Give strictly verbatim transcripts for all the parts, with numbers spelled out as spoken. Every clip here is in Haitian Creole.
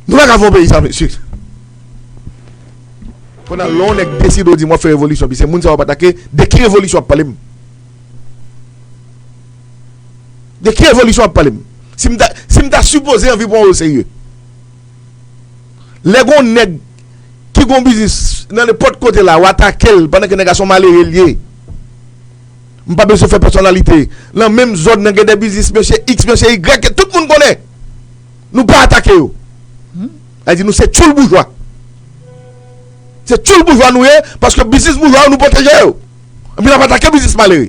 Nou pa ka fè yon peyi sa, mesye. Kounye a, lè yon nèg deside w di m w ap fè revolisyon, pi se moun sa w ap atake, de ki revolisyon w ap pale m? De ki revolisyon w ap pale m? Si m ta, si m ta sipoze anvi pran w oserye, lè gon nèg ki gon biznis nan nenpòt kote la, w atake l pandan ke nèg la se yon malere l ye. M pa bezwen fè pèsonalite. Nan menm zòn nan gen de biznis mesye X, mesye Y, ke tout moun konnen. Nou pa atake yo. Sa di nou se tchoul boujwa. Se tchoul boujwa nou ye, paske biznis boujwa yo nou pwoteje yo. Epi n ap atake biznis malere.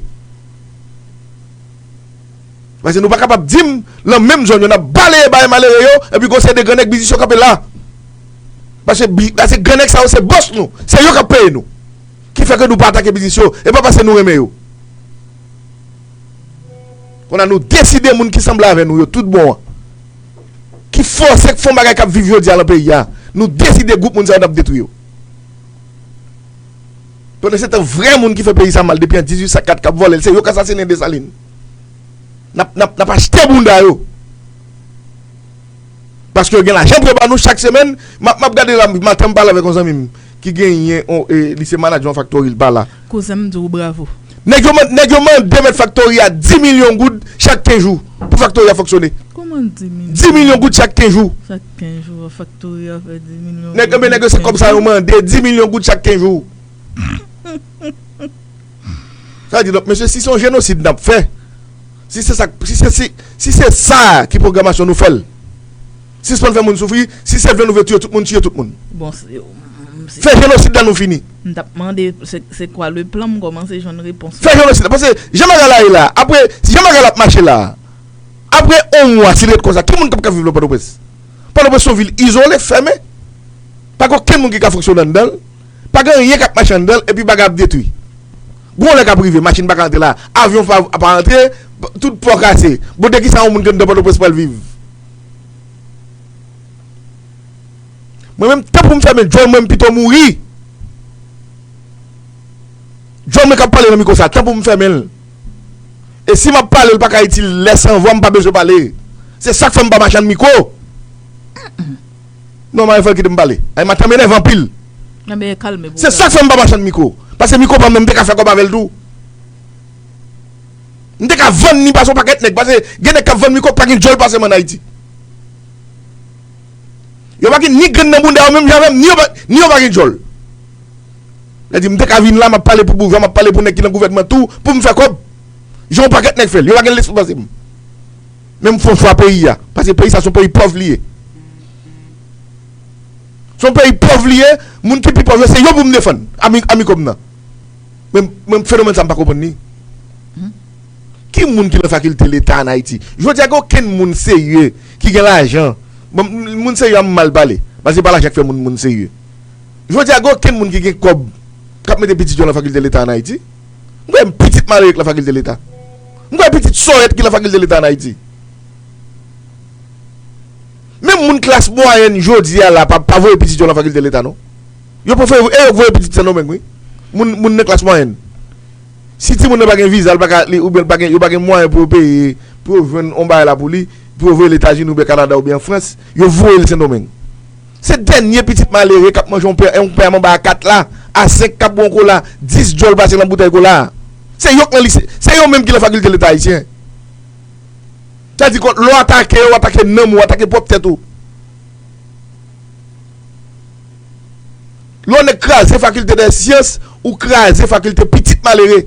Paske nou pa kapab di m, nan menm zòn yo, n ap balaye bay malere yo, epi gon seri de gran nèg biznis yo kanpe la. Paske bi-, paske gran nèg sa yo se bòs nou. Se yo k ap peye nou. Ki fè ke nou pa atake biznis yo. E pa paske nou renmen yo. Kounye a nou deside moun ki sanble avè nou yo tout bon an, ki fòse k fè yon bagay k ap viv jodi a nan peyi a. Nou deside gwoup moun sa yo n ap detwi yo. Pandan se tan vrè moun ki fè peyi sa mal depi an dizuit san kat k ap vòlè l, se yo k asasinen Desalin. N ap, n ap, n ap achte bounda yo. Paske yo gen lajan pou yo ba nou chak semèn. M ap, m ap gade la, maten m pale avèk yon zanmi m ki genyen, on, e, li se manadjè yon faktori, li pa la. Kouzen m di w bravo. Nèg yo man-, nèg yo mande mèt faktori a dis milyon goud chak kenz jou pou faktori a fonksyone. Kòman dis milyon? Dis milyon goud chak kenz jou. Chak kenz jou, faktori a fè dis milyon goud. Nèg, men nèg yo se kòb sa yo mande, dis milyon goud chak kenz jou. Sa di, donk, mesye, si se yon jenosid n ap fè, si se sa, si se, si, si se sa ki pwogramasyon nou fè l, sispann fè moun soufri, si se vle nou vle tiye tout moun, tiye tout moun. Bon, se, mm, se fè jenosid la nou fini. M t ap mande, se, se kwa le plan, m kòmanse jwenn repons. Fè jenosid la, paske jan bagay la ye la, apre, jan bagay la ap mache la, apre yon mwa, si l ret konsa, ki moun k ap ka viv nan Pòtoprens? Pòtoprens se yon vil izole, fèmen. Pa gen okenn moun ki ka fonksyone anndan l. Pa gen anyen k ap mache anndan l, epi bagay ap detwi. Gon lè k ap rive, machin pa ka antre la, avyon pa, pa antre, tout pò kase. Bon, de ki sa yon moun ki anndan Pòtoprens pral viv? Mwen menm, tan pou m fèmen djòl mwen, m pito mouri. Djòl mwen k ap pale nan mikwo sa, tan pou m fèmen l. E si m ap pale, l pa ka itil lè san vwa, m pa bezwen pale. Se sa k fè m pa machann mikwo. Non, Marie Frèl kite m pale. Ay, maten m enève anpil. Nan, men kalme pou. Se sa k fè m pa machann mikwo. Paske mikwo pa m nan, m te ka fè kòb avè l tou. M te ka vann ni pase yon pakèt nèg. Paske gen nèg k ap vann mikwo k pa gen djòl pase m ann Ayiti. Yo pa gen ni grenn nan bounda yo menm jan avè m, ni yo pa, ni yo pa gen djòl. Sa di, m te ka vin la, m ap pale pou boujwa, m ap pale pou nèg ki nan gouvènman tou, pou m fè kòb. Jan yon pakèt nèg fè l, yo pa gen lespri pase m. Men m fè yon chwa peyi a, paske peyi sa se yon peyi pòv li ye. Se yon peyi pòv li ye, moun ki pi pòv yo, se yo pou m defann, ami, ami kòm nan. Men, men fenomèn sa m pa konprann li. Ki moun ki nan fakilte leta ann Ayiti? Jodi a gen okenn moun serye ki gen lajan. Bon, moun serye a m mal pale. Paske se pa lajan k fè moun, moun serye. Jodi a gen okenn moun ki gen kòb k ap mete pitit yo nan fakilte leta ann Ayiti. M kwè pitit malere k nan fakilte leta. M kwè pitit sòrèt ki nan fakilte leta ann Ayiti. Menm moun klas mwayèn jodi a la pa, pa voye pitit yo nan fakilte leta non. Yo prefere, e yo voye pitit Sendomeng wi. Moun, moun nan klas mwayèn. Si timoun nan pa gen viza, l pa ka, li, oubyen l pa gen, yo pa gen mwayen pou yo peye, pou yo jwenn yon bagay la pou li, pou yo voye l Etazini oubyen Kanada oubyen Frans, yo voye l Sendomeng. Se dènye pitit malere k ap manje yon pè, yon pè manba a kat la, a senk k ap bwè yon kola, dis djòl pase nan boutèy kola a. Se yo k nan lise, se yo menm ki nan fakilte leta ayisyen. Sa di, lè w atake yo, w atake nanm ou, w atake pwòp tèt ou. Lè w nèk kraze fakilte dè syans, ou kraze fakilte pitit malere.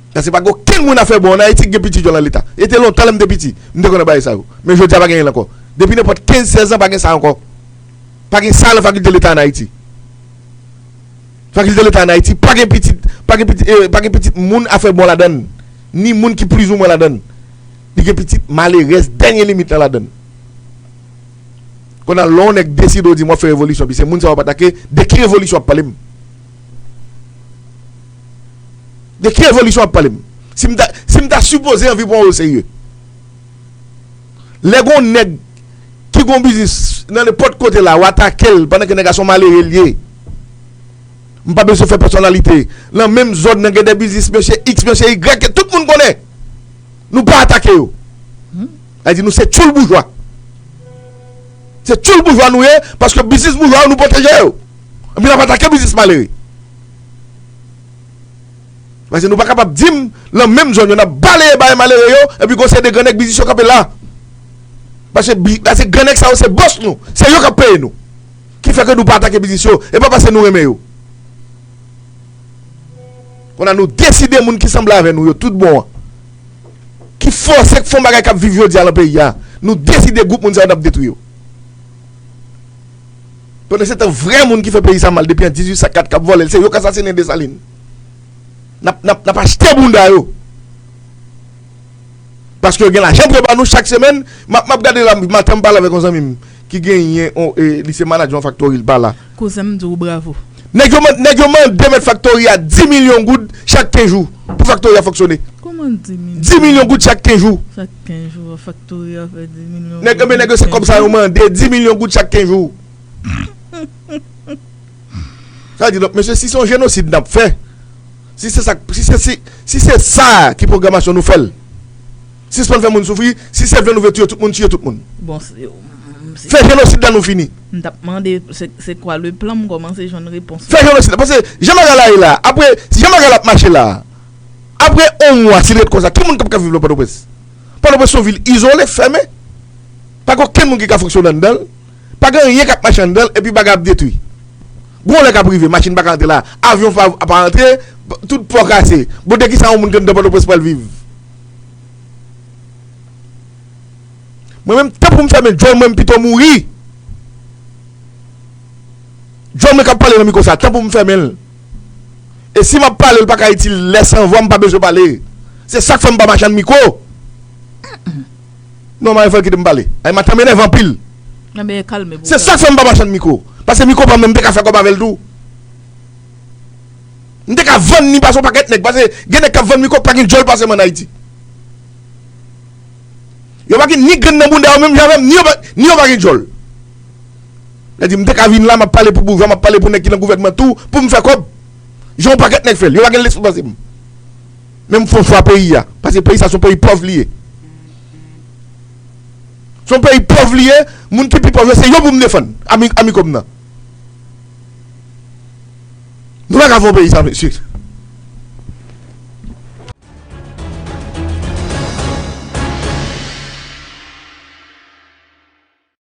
Paske pa gen okenn moun a fè bon ann Ayiti ki gen pitit yo nan leta. E te lontan lè m te piti, m te konnen bagay sa yo. Men jodi a pa genyen l ankò. Depi nenpòt kenz, sèz an, pa gen sa ankò. Pa gen sa nan fakilte leta ann Ayiti. Fakilte leta ann Ayiti, pa gen pitit, pa gen pitit, eh, pa gen pitit moun a fè bon ladan l. Ni moun ki plizoumwen ladan l. Li gen pitit malerèz dènye limit lan ladan l. Kounye a, lè yon nèg deside w di m w ap fè revolisyon, pi se moun sa w ap atake, de ki revolisyon w ap pale m? De ki revolisyon w ap pale m? Si m ta, si m ta sipoze anvi pran w oserye, lè gon nèg ki gon biznis nan nenpòt kote la, w atake l pandan ke nèg la se yon malere l ye. M pa bezwen fè pèsonalite. Nan menm zòn nan gen de biznis mesye X, mesye Y, ke tout moun konnen. Nou pa atake yo. Sa di nou se tchoul boujwa. Se tchoul boujwa nou ye, paske biznis boujwa yo nou pwoteje yo. Epi n ap atake biznis malere. Paske nou pa kapab di m, nan menm zòn yo, n ap baleye bay malere yo, epi gon seri de gran nèg biznis yo kanpe la. Paske, bi- paske gran nèg sa yo se bòs nou, se yo k ap peye nou. Ki fè ke nou pa atake biznis yo, e pa paske nou renmen yo. Kounye a nou deside moun ki sanble avè nou yo tout bon an, ki fòse, k fè yon bagay k ap viv jodi a nan peyi a, nou deside gwoup moun sa yo n ap detwi yo. Pandan se tan vrè moun ki fè peyi sa mal depi an dizuit san kat k ap vòlè l, se yo k asasinen Desalin. N ap, n ap, n ap achte bounda yo. Paske yo gen lajan pou yo ba nou chak semèn. M ap, m ap gade la, maten m pale avèk yon zanmi m ki genyen, on, e, li se manadjè yon faktori, li pa la. Kouzen m di w bravo. Nèg yo, man- nèg yo mande mèt faktori a dis milyon goud chak kenz jou pou faktori a fonksyone. Kòman dis milyon? Dis milyon goud chak kenz jou. Chak kenz jou, faktori a fè dis milyon goud. Nèg, men nèg yo se kòb sa yo mande, dis milyon goud chak kenz jou. Sa vle di, donk, mesye, si se yon jenosid n ap fè, si se sa, si se, si, si se sa ki pwogramasyon nou fè l, sispann fè moun soufri, si se vle nou vle tiye tout moun, tiye tout moun. Bon, se, se Fè jenosid la nou fini. M t ap mande, se, se kwa le plan, m kòmanse jwenn repons. Fè jenosid la. Paske jan bagay la ye la, apre, si jan bagay la ap mache la, apre yon mwa, si l ret konsa, ki moun k ap ka viv nan Pòtoprens? Pòtoprens se yon vil izole, fèmen. Pa gen okenn moun ki ka fonksyone anndan l. Pa gen anyen k ap mache anndan l, epi bagay ap detwi. Gon lè k ap rive, machin pa ka antre la, avyon pa, pa antre, tout pò kase. Bon, de ki sa yon moun ki anndan Pòtoprens pral viv? Mwen menm, tan pou m fèmen djòl mwen, m pito mouri. Djòl mwen k ap pale nan mikwo sa, tan pou m fèmen l. E si m ap pale, l pa ka itil lè san vwa, m pa bezwen pale. Se sa k fè m pa mache nan mikwo. Non, Marie Frèl kite m pale. Ay, maten m enève anpil. Anben, kalme pou Se sa k fè m pa mache nan mikwo. Paske mikwo pa m nan, m te ka fè kòb avè l tou. M te ka vann ni pase yon pakèt nèg. Paske gen nèg k ap vann mikwo k pa gen djòl pase m ann Ayiti. Yo pa gen ni grenn nan bounda yo menm jan avè m, ni yo pa, ni yo pa gen djòl. Sa di, m te ka vin la, m ap pale pou boujwa, m ap pale pou nèg ki nan gouvènman tou, pou m fè kòb. Jan yon pakèt nèg fè l, yo pa gen lespri pase m. Men m fè yon chwa peyi a, paske peyi sa se yon peyi pòv li ye. Se yon peyi pòv li ye, moun ki pi pòv yo, se yo pou m defann, ami, ami kòm nan. Nou pa ka fè yon peyi sa, mesye.